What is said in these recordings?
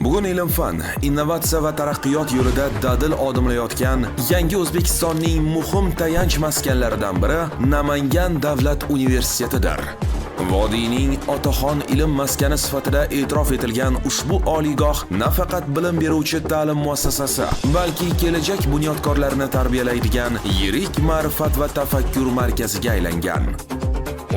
Bugun ilm-fan, innovatsiya va taraqqiyot yo'lida dadil odimlayotgan yangi O'zbekistonning muhim tayanch maskanlaridan biri Namangan davlat universitetidir. Vodiyning otaxon ilm maskani sifatida e'tirof etilgan ushbu oliygoh nafaqat bilim beruvchi ta'lim muassasasi, balki kelajak bunyodkorlarini tarbiyalaydigan yirik ma'rifat va tafakkur markaziga aylangan.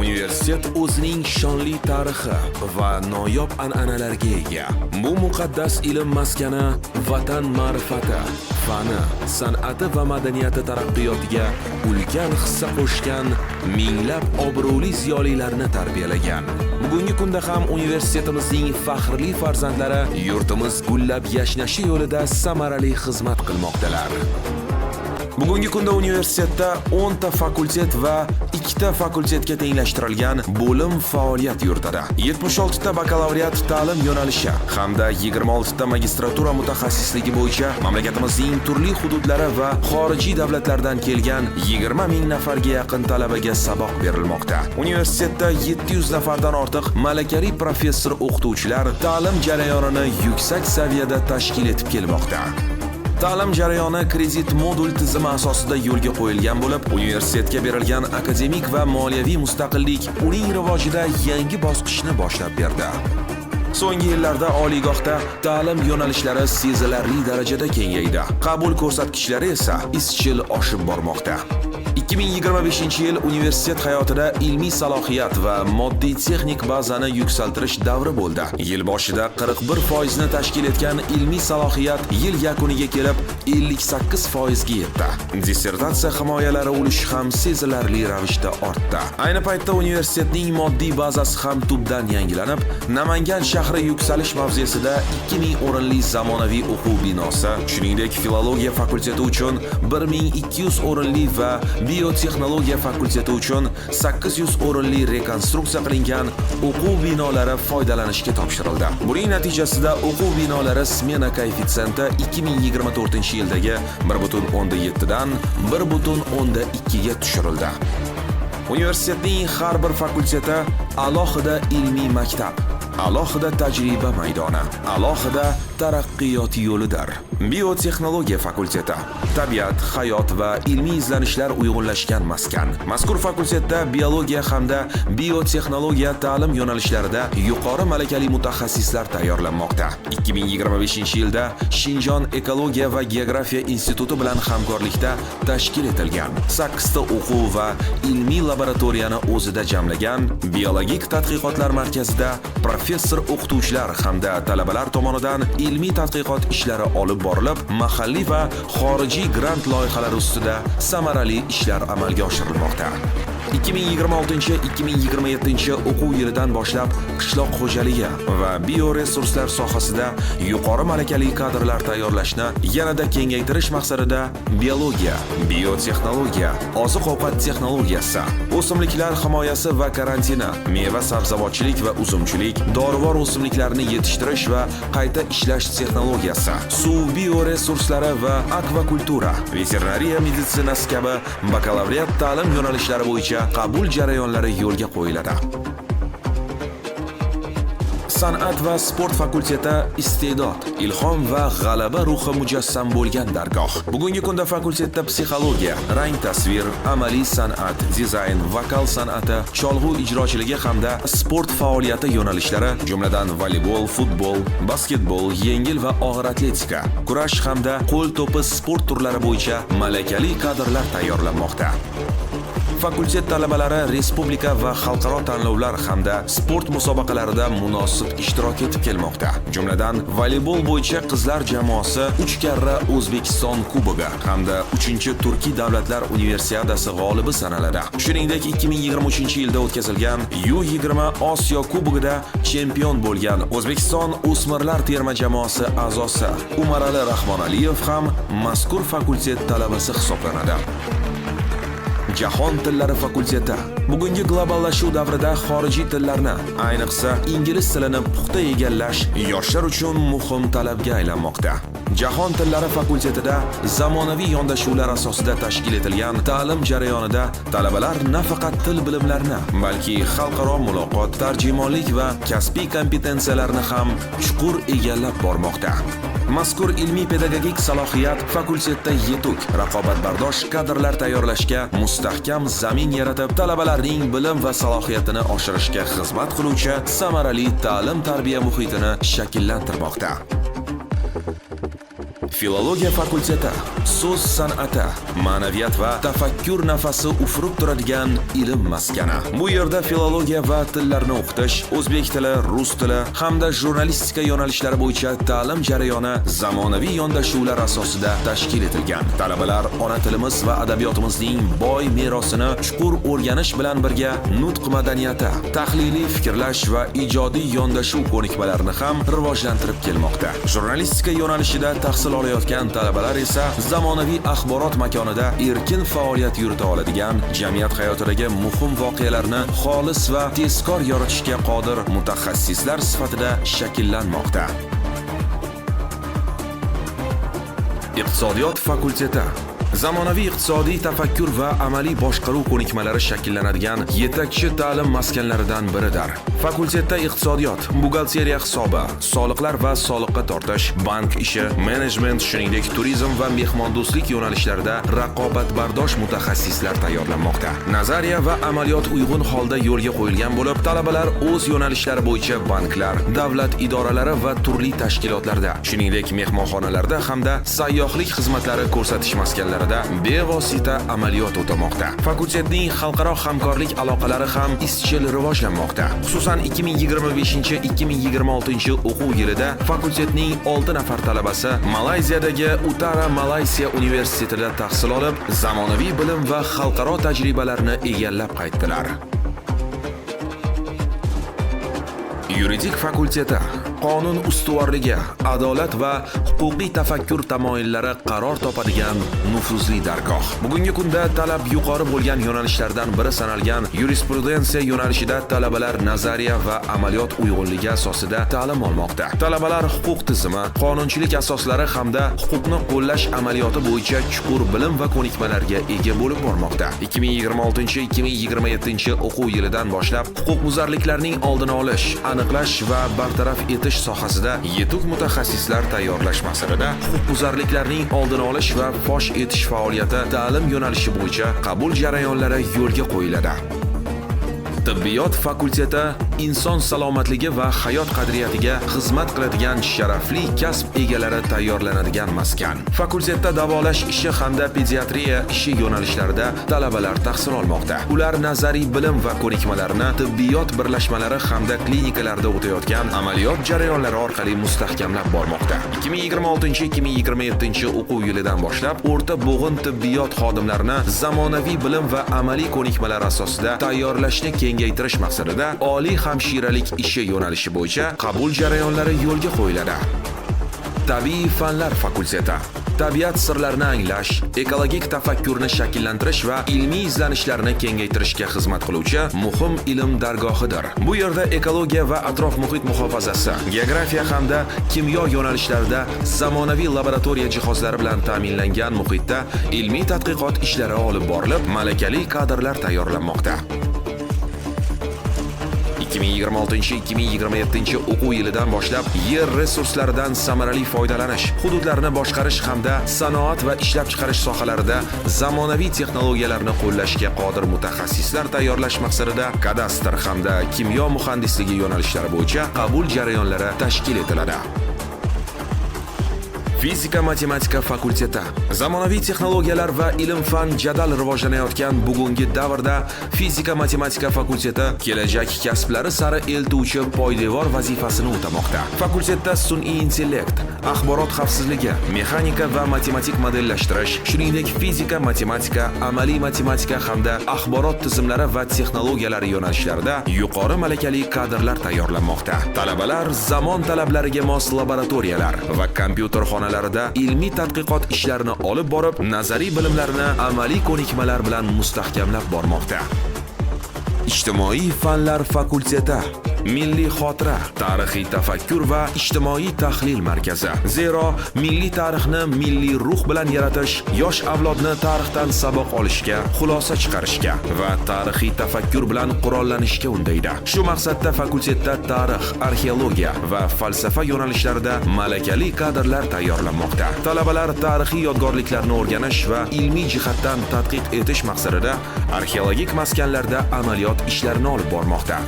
Universitet o'zining shonli tarixi va noyob an'analarga ega. Bu muqaddas ilm maskani vatan ma'rifati, fani, san'ati va madaniyati taraqqiyotiga ulkan hissa qo'shgan minglab obro'li ziyolilarni tarbiyalagan. Bugungi kunda ham universitetimizning faxrli farzandlari yurtimiz gullab yashnashi yo'lida samarali xizmat qilmoqdalar. Bugungi kunda universitetda 10 ta fakultet va ikkita fakultetga tenglashtirilgan bo'lim faoliyat yuritadi. 76 ta bakalavriat ta'lim yo'nalishi hamda 26 ta magistratura mutaxassisligi bo'yicha mamlakatimizning turli hududlari va xorijiy davlatlardan kelgan 20 ming nafarga yaqin talabaga saboq berilmoqda. Universitetda 700 nafardan ortiq malakali professor o'qituvchilar ta'lim jarayonini yuksak saviyada tashkil etib kelmoqda. Ta'lim jarayoni kredit modul tizimi asosida yo'lga qo'yilgan bo'lib, universitetga berilgan akademik va moliyaviy mustaqillik uning rivojida yangi bosqichni boshlab berdi. So'nggi yillarda oliygohda ta'lim yo'nalishlari sezilarli darajada kengaydi. Qabul ko'rsatkichlari esa izchil oshib bormoqda. 2025-yil universitet hayotida ilmiy salohiyat va moddiy texnik bazani yuksaltirish davri bo'ldi. Yil boshida 41% ni tashkil etgan ilmiy salohiyat yil yakuniga kelib 58% ga yetdi. Dissertatsiya himoyalari ulushi ham sezilarli ravishda ortdi. Ayni paytda universitetning moddiy bazasi ham tubdan yangilanib, Namangan shahri yuksalish mavzesida 2000 o'rinli zamonaviy o'quv binosi, shuningdek, filologiya fakulteti uchun 1200 o'rinli va biotexnologiya fakulteti uchun 800 o'rinli rekonstruksiya qilingan o'quv binolari foydalanishga topshirildi. Buning natijasida o'quv binolari smena koeffitsiyenti 2024-yildagi 1,7 dan 1,2 ga tushirildi. Universitetning har bir fakulteti alohida ilmiy maktab, alohida tajriba maydoni, alohida taraqqiyot yo'lidir. Biotexnologiya fakulteti tabiat, hayot va ilmiy izlanishlar uyg'unlashgan maskan. Mazkur fakultetda biologiya hamda biotexnologiya ta'lim yo'nalishlarida yuqori malakali mutaxassislar tayyorlanmoqda. 2025-yilda Shinjon ekologiya va geografiya instituti bilan hamkorlikda tashkil etilgan 8 ta o'quv va ilmiy laboratoriyani o'zida jamlagan biologik tadqiqotlar markazida professor o'qituvchilar hamda talabalar tomonidan ilmiy tadqiqot ishlari olib borilib, mahalliy va xorijiy grant loyihalari ustida samarali ishlar amalga oshirilmoqda. 2026-2027 o'quv yilidan boshlab qishloq xo'jaligi va bioresurslar sohasida yuqori malakali kadrlar tayyorlashni yanada kengaytirish maqsadida biologiya, biotexnologiya, oziq-ovqat texnologiyasi, o'simliklar himoyasi va karantini, meva-sabzavotchilik va uzumchilik, dorivor o'simliklarni yetishtirish va qayta ishlash texnologiyasi, suv bioresurslari va akvakultura, veterinariya meditsinasi kabi bakalavriat ta'lim yo'nalishlari bo'yicha qabul jarayonlari yo'lga qo'yiladi. San'at va sport fakulteti iste'dod, ilhom va g'alaba ruhi mujassam bo'lgan dargoh. Bugungi kunda fakultetda psixologiya, rang tasvir, amaliy san'at, dizayn, vokal san'ati, cholg'u ijrochiligi hamda sport faoliyati yo'nalishlari, jumladan voleybol, futbol, basketbol, yengil va og'ir atletika, kurash hamda qo'l to'pi sport turlari bo'yicha malakali kadrlar tayyorlanmoqda. Fakultet talabalari respublika va xalqaro tanlovlar hamda sport musobaqalarida munosib ishtirok etib kelmoqda. Jumladan, voleybol bo'yicha qizlar jamoasi 3 karra O'zbekiston Kubogi hamda 3-Turkiy davlatlar universiadasi g'olibi sanaladi. Shuningdek, 2023-yilda o'tkazilgan U20 Osiyo Kubogida chempion bo'lgan O'zbekiston o'smirlar terma jamoasi a'zosi Umarali Rahmonaliyev ham mazkur fakultet talabasi hisoblanadi. Jahon tillari fakulteti. Bugungi globallashuv davrida xorijiy tillarni, ayniqsa ingliz tilini puxta egallash yoshlar uchun muhim talabga aylanmoqda. Jahon tillari fakultetida zamonaviy yondashuvlar asosida tashkil etilgan ta'lim jarayonida talabalar nafaqat til bilimlarini, balki xalqaro muloqot, tarjimonlik va kasbiy kompetensiyalarni ham chuqur egallab bormoqda. Mazkur ilmiy pedagogik salohiyat fakultetda yetuk, raqobatbardosh kadrlar tayyorlashga mustahkam zamin yaratib, talabalarning bilim va salohiyatini oshirishga xizmat qiluvchi samarali ta'lim-tarbiya muhitini shakllantirmoqda. Filologiya fakulteti so'z san'ati, ma'naviyat va tafakkur nafasi ufurib turadigan ilm maskani. Bu yerda filologiya va tillarni o'qitish, o'zbek tili, rus tili hamda jurnalistika yo'nalishlari bo'yicha ta'lim jarayoni zamonaviy yondashuvlar asosida tashkil etilgan. Talabalar ona tilimiz va adabiyotimizning boy merosini chuqur o'rganish bilan birga nutq madaniyati, tahliliy fikrlash va ijodiy yondashuv ko'nikmalarini ham rivojlantirib kelmoqda. Jurnalistika yo'nalishida tahsil olayotgan talabalar esa zamonaviy axborot makonida erkin faoliyat yurita oladigan, jamiyat hayotidagi muhim voqealarni xolis va tezkor yoritishga qodir mutaxassislar sifatida shakllanmoqda. Iqtisodiyot fakulteti zamonaviy iqtisodiy tafakkur va amaliy boshqaruv ko'nikmalari shakllanadigan yetakchi ta'lim maskanlaridan biridir. Fakultetda iqtisodiyot, buxgalteriya hisobi, soliqlar va soliqqa tortish, bank ishi, menejment, shuningdek turizm va mehmondo'stlik yo'nalishlarida raqobatbardosh mutaxassislar tayyorlanmoqda. Nazariya va amaliyot uyg'un holda yo'lga qo'yilgan bo'lib, talabalar o'z yo'nalishlari bo'yicha banklar, davlat idoralari va turli tashkilotlarda, shuningdek mehmonxonalarda hamda sayyohlik xizmatlari ko'rsatish maskanlarida bevosita amaliyot o'tamoqda. Fakultetning xalqaro hamkorlik aloqalari ham izchil rivojlanmoqda. Xususan 2025-2026 o'quv yilida fakultetning 6 nafar talabasi Malayziyadagi Utara Malaysiya universitetida tahsil olib, zamonaviy bilim va xalqaro tajribalarni egallab qaytdilar. Yuridik fakulteti qonun ustuvorligi, adolat va huquqiy tafakkur tamoyillari qaror topadigan nufuzli dargoh. Bugungi kunda talab yuqori bo'lgan yo'nalishlardan biri sanalgan yurisprudensiya yo'nalishida talabalar nazariya va amaliyot uyg'unligi asosida ta'lim olmoqda. Talabalar huquq tizimi, qonunchilik asoslari hamda huquqni qo'llash amaliyoti bo'yicha chuqur bilim va ko'nikmalarga ega bo'lib bormoqda. 2026-2027 o'quv yilidan boshlab huquqbuzarliklarning oldini olish, aniqlash va bartaraf etish sohasida yetuk mutaxassislar tayyorlash maqsadida huquqbuzarliklarning oldini olish va fosh etish faoliyati ta'lim yo'nalishi bo'yicha qabul jarayonlari yo'lga qo'yiladi. Tibbiyot fakulteti inson salomatligi va hayot qadriyatiga xizmat qiladigan sharafli kasb egalari tayyorlanadigan maskan. Fakultetda davolash ishi hamda pediatriya ishi yo'nalishlarida talabalar tahsil olmoqda. Ular nazariy bilim va ko'nikmalarni tibbiyot birlashmalari hamda klinikalarda o'tayotgan amaliyot jarayonlari orqali mustahkamlab bormoqda. 2026-2027 o'quv yilidan boshlab o'rta bo'g'in tibbiyot xodimlarini zamonaviy bilim va amaliy ko'nikmalar asosida tayyorlashni kengaytirish maqsadida oliy hamshiralik ishi yo'nalishi bo'yicha qabul jarayonlari yo'lga qo'yiladi. Tabiiy fanlar fakulteti tabiat sirlarini anglash, ekologik tafakkurni shakllantirish va ilmiy izlanishlarni kengaytirishga xizmat qiluvchi muhim ilm dargohidir. Bu yerda ekologiya va atrof-muhit muhofazasi, geografiya hamda kimyo yo'nalishlarida zamonaviy laboratoriya jihozlari bilan ta'minlangan muhitda ilmiy tadqiqot ishlari olib borilib, malakali kadrlar tayyorlanmoqda. 2026-2027 o'quv yilidan boshlab yer resurslaridan samarali foydalanish, hududlarni boshqarish hamda sanoat va ishlab chiqarish sohalarida zamonaviy texnologiyalarni qo'llashga qodir mutaxassislar tayyorlash maqsadida kadastr hamda kimyo muhandisligi yo'nalishlari bo'yicha qabul jarayonlari tashkil etiladi. Fizika matematika fakulteti zamonaviy texnologiyalar va ilm-fan jadal rivojlanayotgan bugungi davrda fizika matematika fakulteti kelajak kasblari sari eltuvchi poydevor vazifasini o'tamoqda. Fakultetda sun'iy intellekt, axborot xavfsizligi, mexanika va matematik modellashtirish, shuningdek fizika, matematika, amaliy matematika hamda axborot tizimlari va texnologiyalari yo'nalishlarida yuqori malakali kadrlar tayyorlanmoqda. Talabalar zamon talablariga mos laboratoriyalar va kompyuter xonalarida ilmiy tadqiqot ishlarini olib borib, nazariy bilimlarni amaliy ko'nikmalar bilan mustahkamlab bormoqda. Ijtimoiy fanlar fakulteti, Milliy xotira, tarixiy tafakkur va ijtimoiy tahlil markazi. Zero milliy tarixni milliy ruh bilan yaratish yosh avlodni tarixdan saboq olishga, xulosa chiqarishga va tarixiy tafakkur bilan qurollanishga undaydi. Shu maqsadda fakultetda tarix, arxeologiya va falsafa yo'nalishlarida malakali kadrlar tayyorlanmoqda. Talabalar tarixiy yodgorliklarni o'rganish va ilmiy jihatdan tadqiq etish maqsadida arxeologik maskanlarda amaliyot ishlarini olib bormoqda.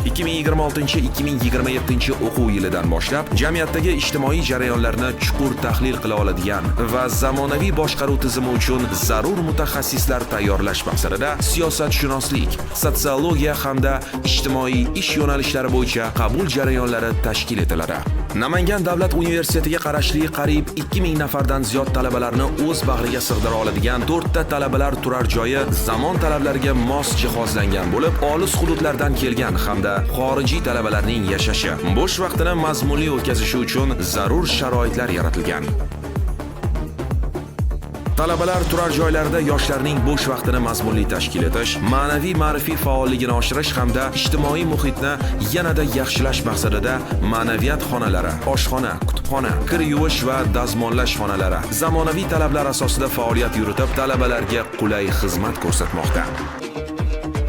2026-2027 o'quv yilidan boshlab jamiyatdagi ijtimoiy jarayonlarni chuqur tahlil qila oladigan va zamonaviy boshqaruv tizimi uchun zarur mutaxassislar tayyorlash maqsadida siyosatshunoslik, sotsiologiya hamda ijtimoiy ish yo'nalishlari bo'yicha qabul jarayonlari tashkil etiladi. Namangan davlat universitetiga qarashli qariyb 2000 nafardan ziyod talabalarni o'z bag'riga sig'dira oladigan 4 ta talabalar turar joyi zamon talablariga mos jihozlangan bo'lib, olis hududlardan kelgan hamda xorijiy talabalarning yashashi, bo'sh vaqtini mazmunli o'tkazishi uchun zarur sharoitlar yaratilgan. Talabalar turar joylarida yoshlarning bo'sh vaqtini mazmunli tashkil etish, ma'naviy ma'rifiy faolligini oshirish hamda ijtimoiy muhitni yanada yaxshilash maqsadida ma'naviyat xonalari, oshxona, kutubxona, kir yuvish va dazmollash xonalari zamonaviy talablar asosida faoliyat yuritib, talabalarga qulay xizmat ko'rsatmoqda.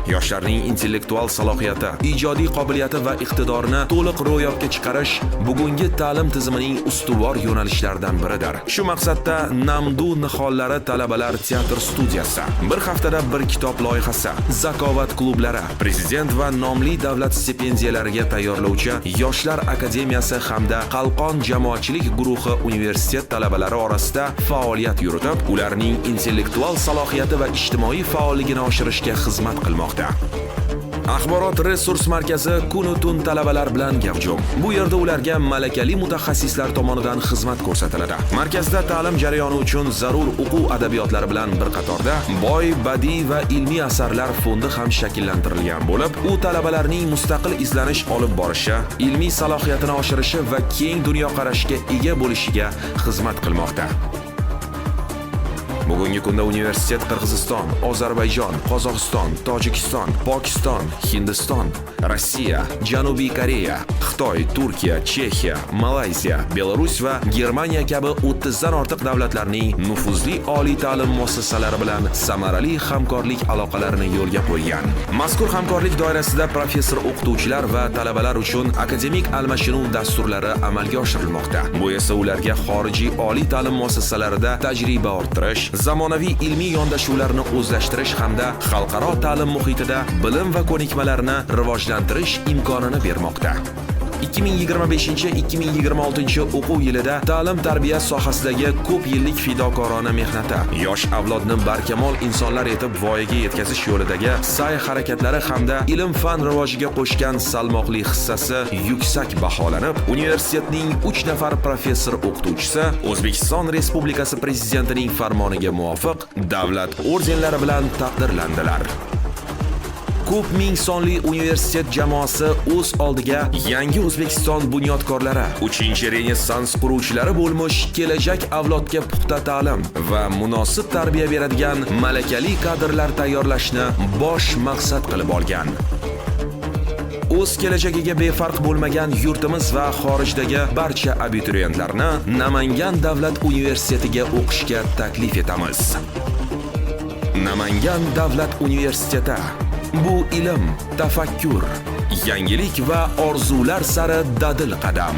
Yoshlarning intellektual salohiyati, ijodiy qobiliyati va iqtidorini to'liq ro'yobga chiqarish bugungi ta'lim tizimining ustuvor yo'nalishlaridan biridir. Shu maqsadda Namdu nihollari talabalar teatr studiyasi, bir haftada bir kitob loyihasi, Zakovat klublari, prezident va nomli davlat stipendiyalariga tayyorlovchi Yoshlar akademiyasi hamda Qalqon jamoatchilik guruhi universitet talabalari orasida faoliyat yuritib, ularning intellektual salohiyati va ijtimoiy faolligini oshirishga xizmat qilmoqda. Axborot resurs markazi kunu tun talabalar bilan gavjum. Bu yerda ularga malakali mutaxassislar tomonidan xizmat ko'rsatiladi. Markazda ta'lim jarayoni uchun zarur o'quv adabiyotlari bilan bir qatorda boy badiiy va ilmiy asarlar fondi ham shakllantirilgan bo'lib, u talabalarning mustaqil izlanish olib borishi, ilmiy salohiyatini oshirishi va keng dunyoqarashga ega bo'lishiga xizmat qilmoqda. Bugungi kunda universitet Qirg'iziston, Ozarbayjon, Qozog'iston, Tojikiston, Pokiston, Hindiston, Rossiya, Janubiy Koreya, Xitoy, Turkiya, Chexiya, Malayziya, Belarus va Germaniya kabi 30 dan ortiq davlatlarning nufuzli oliy ta'lim muassasalari bilan samarali hamkorlik aloqalarini yo'lga qo'ygan. Mazkur hamkorlik doirasida professor o'qituvchilar va talabalar uchun akademik almashinuv dasturlari amalga oshirilmoqda. Bu esa ularga xorijiy oliy ta'lim muassasalarida tajriba orttirish, zamonaviy ilmiy yondashuvlarni o'zlashtirish hamda xalqaro ta'lim muhitida bilim va ko'nikmalarni rivojlantirish imkonini bermoqda. 2025-2026 o'quv yilida ta'lim-tarbiya sohasidagi ko'p yillik fidokorona mehnati, yosh avlodni barkamol insonlar etib voyaga yetkazish yo'lidagi sa'y-harakatlari hamda ilm-fan rivojiga qo'shgan salmoqli hissasi yuksak baholanib, universitetning 3 nafar professor o'qituvchisi O'zbekiston Respublikasi Prezidentining farmoniga muvofiq davlat ordenlari bilan taqdirlandilar. Ko'p ming sonli universitet jamoasi o'z oldiga yangi O'zbekiston bunyodkorlari, 3-Renessans quruvchilari bo'lmish kelajak avlodga puxta ta'lim va munosib tarbiya beradigan malakali kadrlar tayyorlashni bosh maqsad qilib olgan. O'z kelajagiga befarq bo'lmagan yurtimiz va xorijdagi barcha abituriyentlarni Namangan davlat universitetiga o'qishga taklif etamiz. Namangan davlat universiteti bu ilm, tafakkur, yangilik va orzular sari dadil qadam.